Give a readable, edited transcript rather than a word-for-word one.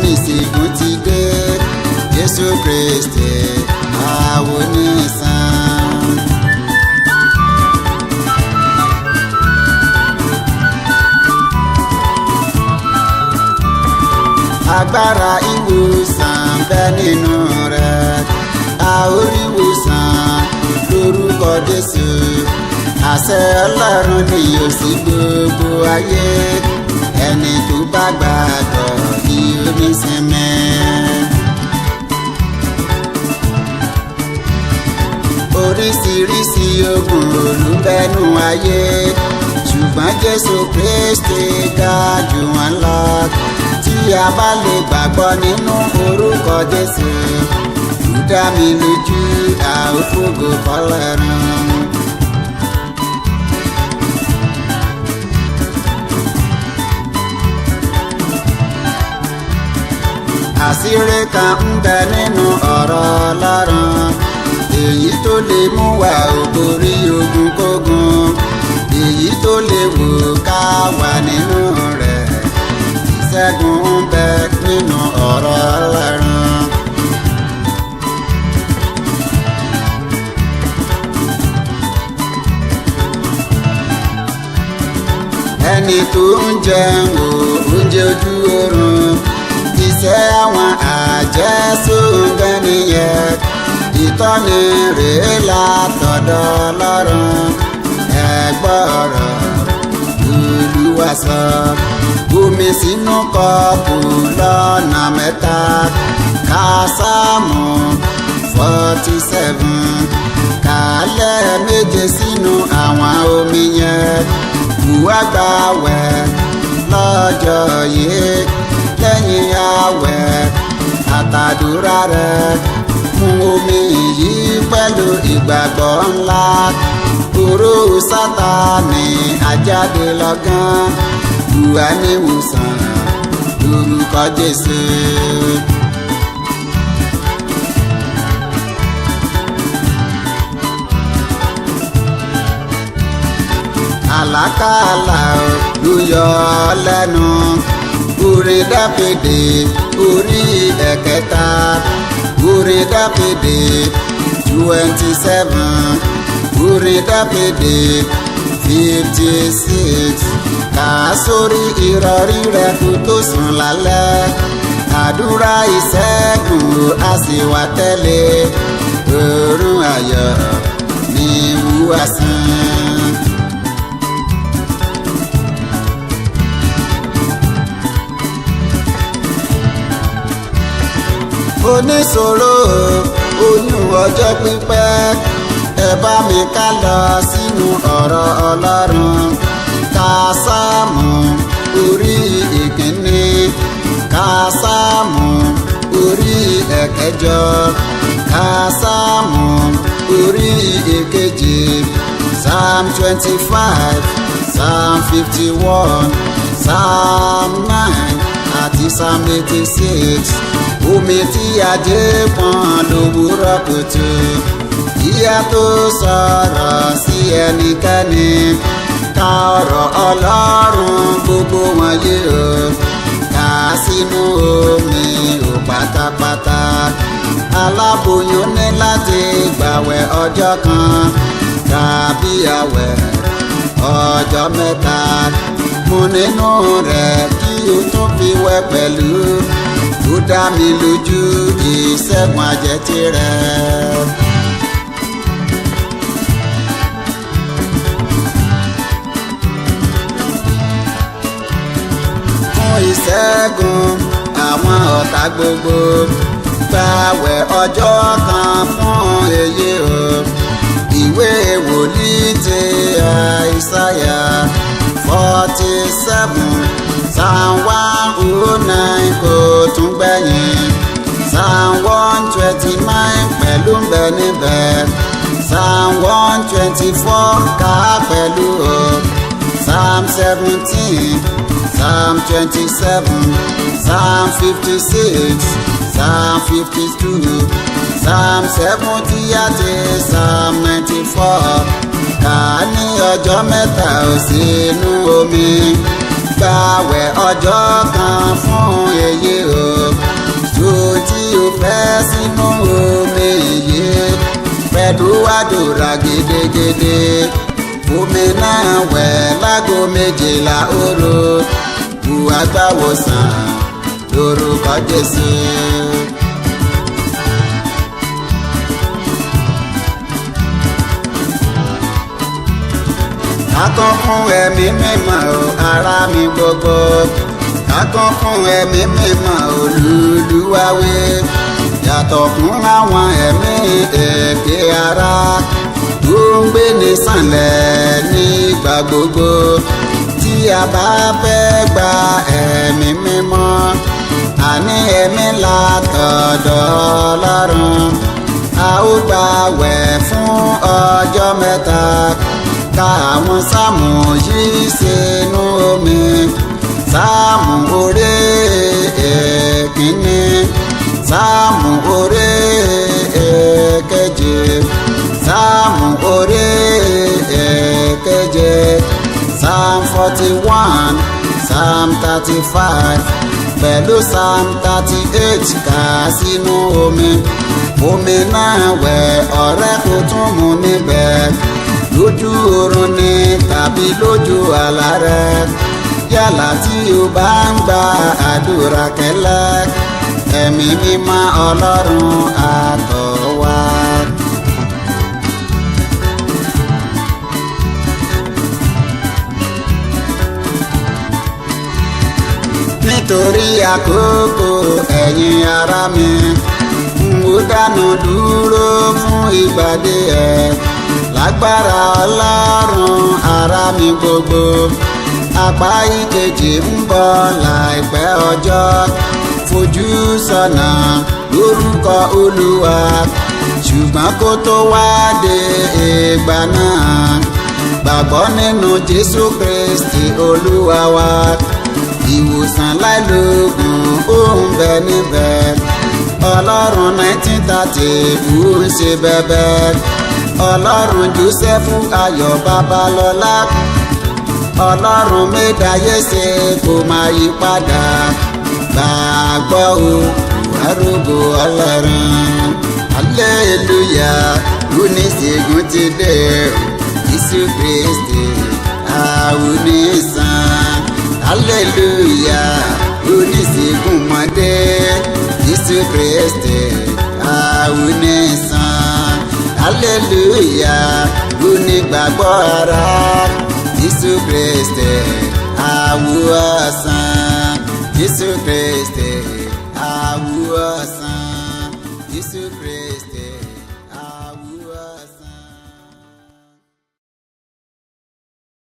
Oníṣègùn ti dé, Jésù Kristi àwònísàn. Agbára ìwòsàn bẹ nínú rẹ̀, a ó rí ìwòsàn lórúkọ Jésù. Àṣẹ Ọlọ́run ni yóò sí gbogbo ayé, ẹni tó bá gbàgbọ́ ni ó ní sinmi. Oríṣiríṣi ogun olùbẹ́nu ayé, ṣùgbọ́n Jésù Kristi ga jù wọ́n lọ. Tí a bá lè gbàgbọ́ nínú orúkọ Jésù, ó dá mi lójú, a ó fògo f'Ọlọ́run. Àṣírí kan ń bẹ nínú ọ̀rọ̀ Ọlọ́run, èyí tó lè mú wa ò borí ogun kógun, èyí tó lè wò ká wà nínú rẹ̀. Ìṣẹ́gun ń bẹ nínú ọ̀rọ̀ Ọlọ́run. Ẹni tó ń jẹun ò oúnjẹ ojú oorun, iṣẹ́ àwọn àjẹsóńgẹ́ nìyẹn. Ìtọ́ni rèé látọ̀dọ̀ Ọlọ́run, ẹ gbọ́ ọ̀rọ̀ Olúwa sọ. Omi sínú kọ́ọ̀pù lọ́nà mẹ́ta, ka Sáàmù 47, kàálẹ̀ méje sínú àwọn omi yẹn. Wùwá gbààwẹ̀ lọ́jọ́ yìí, lẹ́yìn àwẹ̀ àtàdúrà rẹ̀, mú omi yìí pẹ̀lú ìgbàgbọ́ ńlá. Oró Sátánì àjáde lọ́gán, wùwá níwòsàn lórúkọ Jésù. Àlákàlà ló yọ ọ́ lẹ́nu, orin Dáfídì orí ẹ̀kẹta, orin Dáfídì 27, orin Dáfídì 56. Kà á sórí ìrọ̀rí rẹ̀ kó tó sùn lálẹ́, àdúrà ìṣẹ́gun á sì wá tẹ̀lé, oorun ayọ̀ ní wúwá sàn. Oníṣòro oyún ọjọ́ pípẹ́, ẹ bá mi ká lọ sínú ọ̀rọ̀ Ọlọ́run. Ka Sáàmù orí ìkíní, ka Sáàmù orí ẹ̀kẹjọ, ka Sáàmù orí ìkeje, Psalm 25, Psalm 51, Psalm 9 àti Psalm 86. Omi tí ajé pọn lówùúrọ̀ kùtù, ìyá tó sọ̀rọ̀ sí ẹnikẹ́ni, ka ọ̀rọ̀ Ọlọ́run gbogbo wọn yé o, kà á sínú omi ò pátápátá. Aláboyún ní láti gbàwẹ̀ ọjọ́ kan tàbí àwẹ̀ ọjọ́ mẹ́ta, mú nínú rẹ̀ kí o tún fi wẹ̀ pẹ̀lú. Ó dá mi lójú, ìṣẹ́gun àjẹtì rẹ̀. Fún ìṣẹ́gun àwọn ọ̀tá gbogbo, gbàwẹ̀ ọjọ́ kan fún èyí o. Ìwé wòlíì ti Àìsáyà 47, Psalm 109 kò tún gbẹ̀yìn, Psalm 129 pẹ̀lú ń bẹ níbẹ̀, Psalm 124 ká pẹ̀lú o, Psalm 17, Psalm 27, Psalm 56, Psalm 52, Psalm 70 àti Psalm 94. Kà á ní ọjọ́ mẹ́ta ò sínú omi, gbàwẹ̀ ọjọ́ kan fún èyí o. rẹ sínú omi yìí pẹ̀lú àdúrà gidigidi. Omi náà wẹ̀ láago 12 òru, wàá gbàwòsàn lórúkọ Jésù. Kakọ́ fún ẹ̀mí mímọ́ o, ará mi gbogbo. Kakọ́ fún ẹ̀mí mímọ́ Olúluwàwé. Yàtọ̀ fún àwọn ẹ̀mí èké ara tó ń gbé ní sànlẹ̀ nígbà gbogbo. Tí a bá fẹ́ gba ẹ̀mí mímọ́, àní ẹ̀mí látọ̀dọ̀ Ọlọ́run. A ó gbààwẹ̀ fún ọjọ́ mẹ́ta, ka àwọn sáàmù yìí sínú omi. Sáàmù orí èkínní, sáàmù orí èkeje, sáàmù orí èkeje, psalm 41, psalm 35 pẹ̀lú psalm 38 kà sínú omi. Omi náà wẹ̀ ọ̀rẹ́ kò tún mu níbẹ̀, lójú oorun ni tàbí lójú àlá rẹ. Yálà tí o bá ń gba àdúrà kẹ́lẹ́, ẹ̀mí mímọ́ Ọlọ́run àtọ̀ wá. Nítorí àkókò ẹ̀yin ará mi, n ó dánu dúró fún ìgbà díẹ̀. Lágbára Ọlọ́run ará mi gbogbo, apá ìkejì ń bọ̀ láìpẹ́ ọjọ́. Fojú sọ́nà lórúkọ Olúwa, ṣùgbọ́n kó tó wá dé ìgbà náà, gbàgbọ́ nínú Jésù Kristi Olúwa wa. Ìwòsàn láìlóògùn ó ń bẹ níbẹ̀. Ọlọ́run 1930 ń ṣe bẹ́bẹ́. Ọlọ́run Jósẹ́fù Ayọ̀ Babalọ́lá, Ọlọ́run mẹ́dayé ṣe kò máa yí padà. Gbàgbọ́ o, arúgbó Ọlọ́run. Hallelujah, oníṣègùn ti dé o, Jésù Kristi àwònísàn. Hallelujah, oníṣègùn mọ́dé, Jésù Kristi àwònísàn. Hallelujah, onígbàgbọ́ ara, Jésù Kristi àwòsàn. Jésù Kristi àwòsàn. Jésù Kristi.